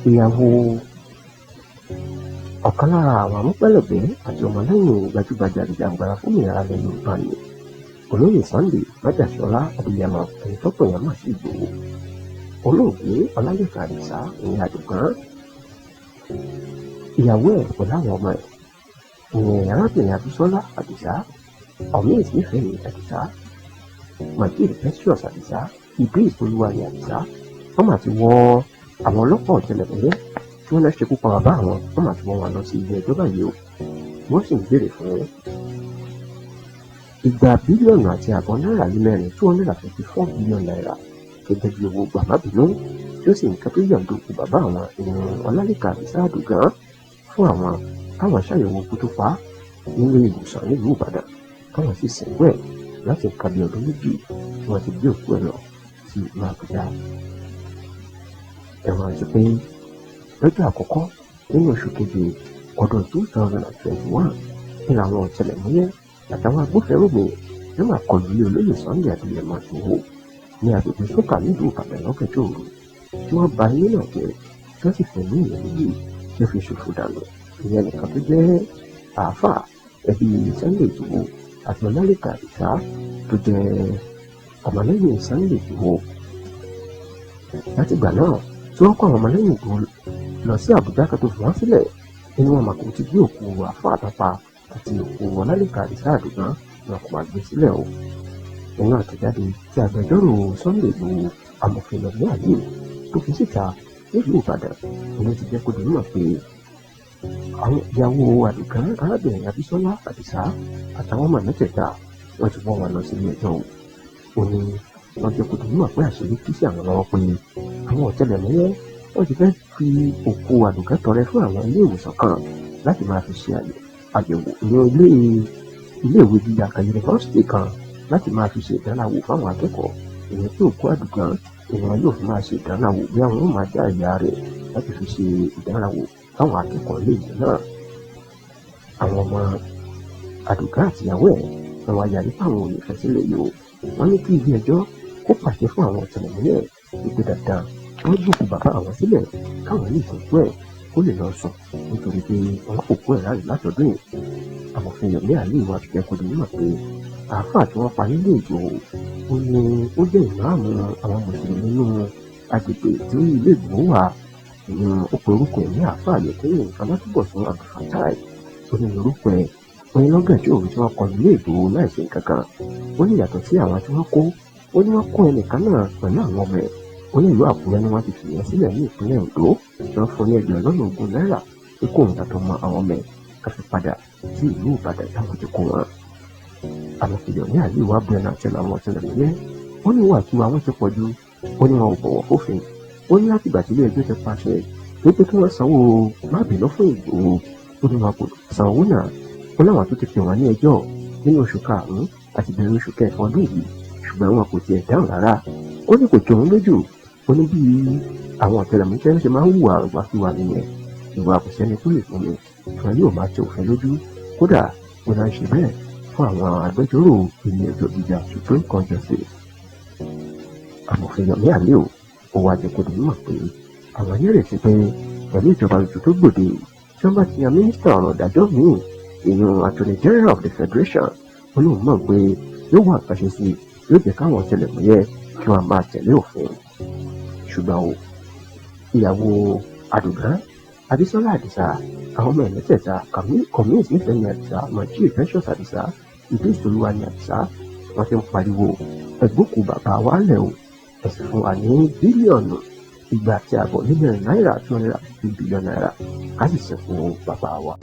Ìyàwó ọ̀kan lára àwọn amúgbálẹ́gbẹ̀ẹ́ àti ọmọlẹ́yìn gbajúgbajà ajìjàǹgbara fómìnira ilẹ̀ Yorùbá ní Olóyè Sunday Májàsọ́lá Adéyẹmọ, ẹni tọ́pọ̀ èèyàn mọ̀ sí Ìgbòho, olóògbé Ọlálékan Àdìsá, ìyẹn Àdùgán, ìyàwó ẹ̀ pẹ̀lú àwọn ọmọ ẹ̀, ìyẹn arábìnrin Abísọ́lá Àdìsá, Omis Nífẹ̀mí Àdìsá, Majid Precious Àdìsá, Idris Olúwarí Àdìsá, wọ́n mà ti wọ́ àwọn ọlọ́pàá ọ̀tẹlẹ̀múyẹ́ tí wọ́n lọ ṣekú pa bàbá àwọn. Wọ́n mà ti wọ́ wọn lọ sí ilé ẹjọ́ báyìí o. Wọ́n sì ń béèrè fún 2.4 bílíọ̀nù náírà, ₦254 billion, gẹ́gẹ́ bí owó gbàmábìínú, tí ó sì ní kẹ́tọ́ yọ̀ǹda òkú bàbá àwọn, ìyẹn Ọlálékan Àdìsá Àdùgán, fún àwọn, káwọn ṣàyẹ̀wò ikú tó pa á nílé ìwòsàn nílùú Ìbàdàn, káwọn sì sìnkú ẹ̀ láti nǹkan bí ọdún 2 tí wọ́n ti gbé òkú ẹ̀ lọ sí ìlú Àbújá. Ẹ̀wọ̀n àti pé lọ́jọ́ àkọ́kọ́ nínú oṣù keje ọdún 2021 ní làwọn ọ̀tẹlẹ̀múyẹ́ àtàwọn agbófinró míì ló máa kọlu ilé olóyè Sunday Adéyẹmọ Ìgbòho ní agbègbè Sókà nílùú Ìbàdàn lọ́gànjọ́ òru, tí wọ́n ba ilé náà jẹ́, tí wọ́n sì fẹ̀mí èèyàn 2 tí ó fi ṣòfò dànù, ìyẹn nìkan tó jẹ́ àáfàá ẹbí Sunday Ìgbòho àti Ọlálékan Àdìsá tó jẹ́ ọmọlẹ́yìn Sunday Ìgbòho. Látìgbà náà tí wọ́n kó àwọn ọmọlẹ́yìn Ìgbòho lọ sí Àbújá kan tó fi wọ́n sílẹ̀ nínú wọn, màkò ti gbé òkú àáfàá àtàpà àti òkú Ọlálékan Àdìsá Àdùgán, wọn kò máa gbé sílẹ̀ o. Nínú àtẹ̀jáde tí agbẹjọ́rò Sunday Ìgbòho, Amòfin Yomi Aliu, tó fi síta nílùú Ìbàdàn ni ó ti jẹ́ kó di mímọ̀ pé àwọn ìyàwó Àdùgán, arábìnrin Abísọ́lá Àdìsá, àtàwọn ọmọ mẹ́tẹ̀ẹ̀ta, wọ́n ti wọ́ wọn lọ sílé ẹjọ́ o. Ó ní wọ́n jẹ́ kó di mímọ̀ pé àṣírí tú sí àwọn lọ́wọ́ pé àwọn ọ̀tẹlẹ̀múyẹ́ wọ́n ti fẹ́ fi òkú Àdùgán tọrẹ fún àwọn ilé ìwòsàn kan láti máa fi ṣe àyẹ̀wò, ìyẹn iléèwé gíga kan, yunifásitì kan, láti máa fi ṣe ìdánrawò fáwọn akẹ́kọ̀ọ́, ìyẹn tí òkú Àdùgán ìwọ̀n yóò fi máa ṣe ìdánrawò, bí àwọn yóò máa dá ìyá rẹ̀ láti fi ṣe ìdánrawò fáwọn akẹ́kọ̀ọ́ iléèwé náà. Àwọn ọmọ Àdùgán àtìyàwó ẹ̀ wọn wá yarí fáwọn ò lè fẹ́ sílẹ̀ yìí o. Wọ́n ní kí ilé ẹjọ́ kó pàṣẹ fún àwọn ọ̀tẹlẹ̀múyẹ́ wípé dandan wọ́n gbòkú bàbá àwọn sílẹ̀, káwọn lè sìnkú ẹ̀ kó lè lọ sùn, nítorí pé wọ́n kò kú ẹ̀ ráàyè látọdún yìí. Amòfin Yomi Aliu wá fi jẹ́ kó di mímọ̀ pé àáfàá tí wọ́n pa nílé Ìgbòho, ó ní ó jẹ́ ìmáàmù àwọn mùsùlùmí nínú agbègbè tí ilé Ìgbòho wà. Ìyẹn ó pe orúkọ ẹ̀ ní Àáfàá Yẹkẹ́yìn Ọlátúbọ̀sún Abdulfatai, ó ní orúkọ ẹ̀. Ó ní lọ́gànjọ́ òru tí wọ́n kọlu ilé Ìgbòho láìsí nǹkan kan, ó ní yàtọ̀ sí àwọn tí wọ́n kó, ó ní wọ́n kó ẹnìkan náà pẹ̀lú àwọn ọmọ ẹ̀. Ó ní ìlú Àkúrẹ́ ni wọ́n ti fìyẹn sílẹ̀ ní ìpínlẹ̀ Oǹdó, tí wọ́n fún ní 20,000 náírà pé kóun àtọmọ àwọn ọmọ ẹ̀ ká fi padà sí ìlú Ìbàdàn táwọn ti kó wọn. Amòfin Yomi Aliu wá bu ẹnu àtẹ́ lu àwọn ọ̀tẹlẹ̀múyẹ́. Ó ní ìwàkiwà wọn ti pọ̀ jù. Ó ní wọn ò bọ̀wọ̀ fófin. Ó ní látìgbà tí ilé ẹjọ́ ti pàṣẹ wípé kí wọ́n sanwó mábìínú fún Ìgbòho, ó ní wọn kò san owó náà. Ó láwọn tó ti pè wọ́n ní ẹjọ́ nínú oṣù karùn-ún àti bẹ̀rẹ̀ oṣù kẹfà ọdún yìí, ṣùgbọ́n wọn kò tiẹ̀ dáhùn rárá. Ó ní kò jọ òun lójú. Ó ní bí àwọn ọ̀tẹlẹ̀múyẹ́ ṣe máa ń hùwà ìwàkiwà nìyẹn, ìwà kò sẹ́ni tó lè fún mi, tí wọn yóò máa tẹ òfin lójú. Kódà ó náà ń ṣe bẹ́ẹ̀ fún àwọn agbẹjọ́rò ilé ẹjọ́ gíga, Supreme Court justice. Amòfin Yomi Aliu ó wá jẹ́ kó di mímọ̀ pé àwọn nírètí pé pẹ̀lú ìjọba tuntun tó gbòde, tí wọ́n bá ti yan mínísítà ọ̀rọ̀ ìdájọ́ míì, ìyẹn Attorney General of the Federation, ó lóun mọ̀ pé yóò wá àkànṣe sí i, yóò jẹ́ káwọn ọ̀tẹlẹ̀múyẹ́ kí wọ́n máa tẹ̀lé òfin. Ṣùgbọ́n o, ìyàwó Àdùgán, Abísọ́lá Àdìsá, àwọn ọmọ ẹ̀ mẹ́tẹ̀ẹ̀ta, Commis Nífẹ̀mí Àdìsá, Majid Precious Àdìsá, Idris Olúwaní Àdìsá, wọ́n ti ń pariwo, "Ẹ gbókùú bàbá wa lẹ̀ o, ẹ sì fún wa ní bílíọ̀nù 2.5 náírà, ₦250 billion, ká sì sìnkú bàbá wa."